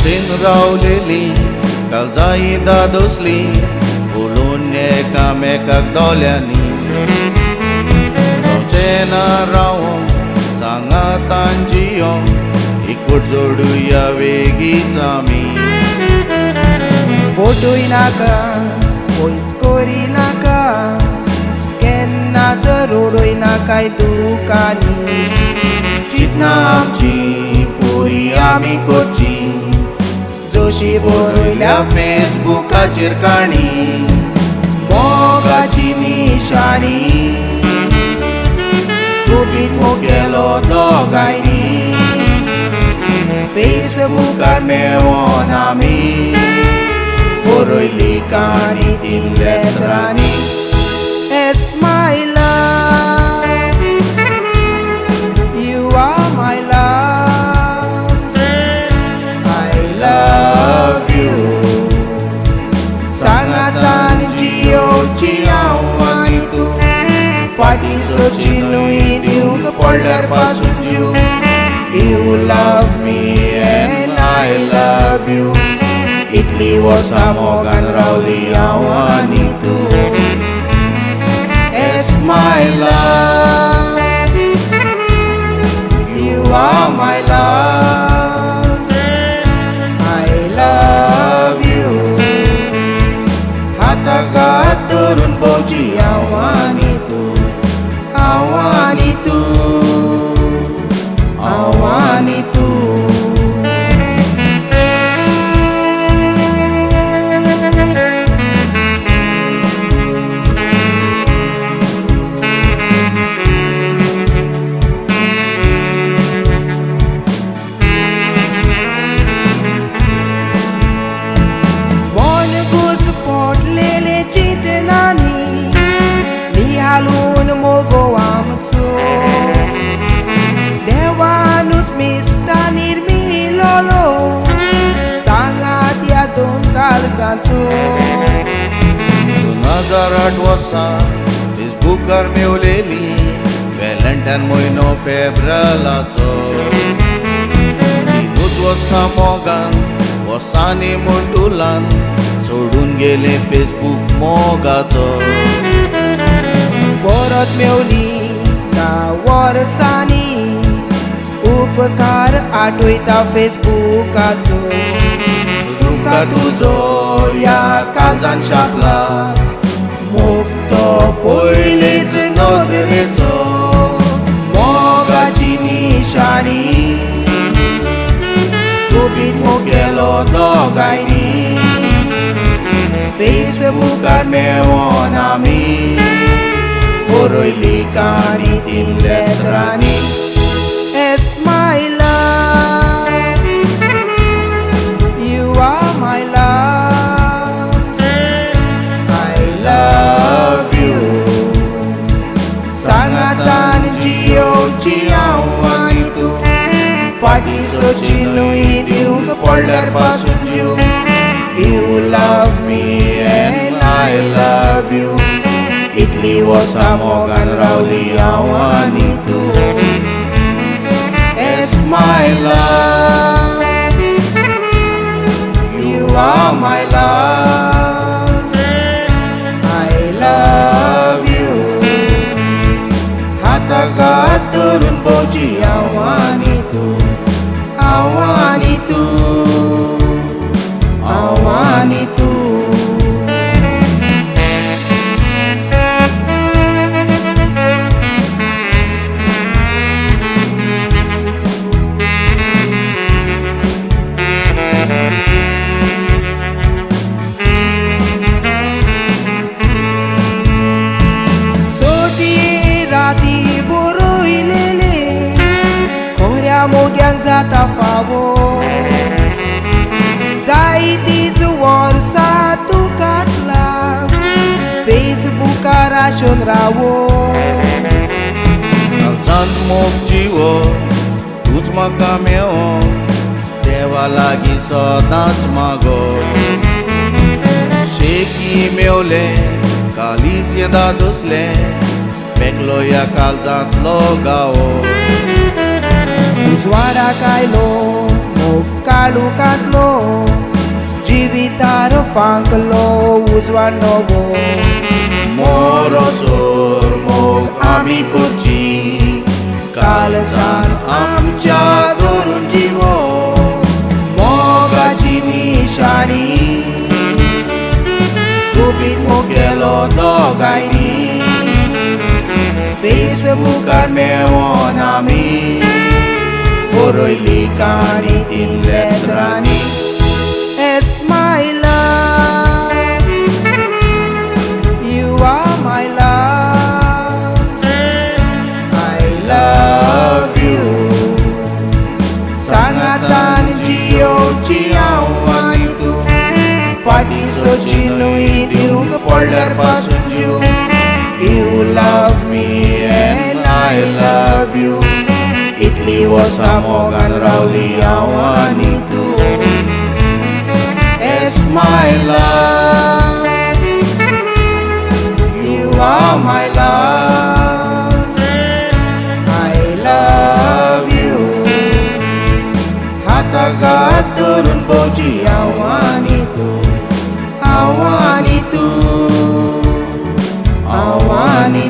दोस्तीन रावलेली कालजाई दादोसली उलोवन एकामेकाक दोल्यांनी रावचें ना रावोंक सांगातान जियोंक एकवट जोडुया वेगीच आमी. फोटोय नाका पयस करी नाका केन्नाच रोडय नाकाय दुकानी चिंतना आमची पुरी आमी करची जशी बरयल्या फेसबुकाचेर काणी मोगाची निशाणी गुपीत मोग केलो दोगांयनी फेसबुकार मेवोन आमी बरयली काणी तीन लेतरांनी. It's my love, you are my love, I love you. सांगातान जियोची हांव आनी तूं फाटीं सरची न्हय दिवंक पडल्यार पासून जीव. You love me and I love you. इतली वर्सां मोगान रावली हांव आनी तूं. It's my love, you are my love, I love you. हाताक हात धरून भोंवची हांव आनी तूं, हांव आनी तूं, हांव आनी तूं. मन घुसपटलेले चिंतनांनी निहालून मोगो आमचो देवानूच मिस्ता निर्मिलोलो सांगात ह्या दोन काळजांचो. 2008 वर्सा फेसबुकार मेवलेली वेलेंटायन म्हयनो फेब्रलाचो. 3 वर्सां मोगान वर्सांनी म्हणटुलान सोडून गेले फेसबूक मोगाचो. परत मेवली धा वर्सांनी उपकार आठयता फेसबुकाचो. तुका तुजो ह्या काळजान छापला मोग तो पयलीच नदरेचो मोगाची निशाणी गुपीत मोग केलो दोगांयनी फेसबुकार मेवोन आमी बरयली काणी तीन लेतरांनी. It's my love, you are my love, I love you. सांगातान जियोची हांव आनी तूं फाटीं सरची न्हय दिवंक पडल्यार पासून जीव. You love me and I love you. इतली वर्सां मोगान रावली हांव आनी तूं. It's my love, you are my love, I love you. हाताक हात धरून भोंवची हांव आनी तूं, हांव आनी तूं, हांव आनी तूं. राती बरयलेले खऱ्या मोग्यांक जाता फावो जायतीच वर्सां तुकाच लाव फेसबुकार आसून रावो. काळजान मोग जिवो तूंच म्हाका मेवो देवा लागीं सदांच मागो. शेकी मेवलें कालीज येदा दुसलें पेकलो ह्या काळजांतलो गावो. उजवाडाक आयलो मोग काळोखांतलो फांकलो उजवाड नवो. मोरोसोर मोग आमी करची, कालसान आमच्या धरून जिवो. मोगाची निशाणी गुपीत मोग केलो दोगांयनी. फेसबुकार मेवोन आमी बरयली काणी तीन लेटरांनी. Yes, my love, you are my love. I love you. सांगातान जियोची हांव आनी तूं, फाटीं सोची न्हय दिवंक पडल्यार पासून जीव. You love me and I love you. इतली वर्सां मोगान रावली हांव आनी तूं. Yes, my love, You are my love. I love you. हाताक हात धरून भोंवची हांव आनी तूं, हांव आनी तूं, हांव आनी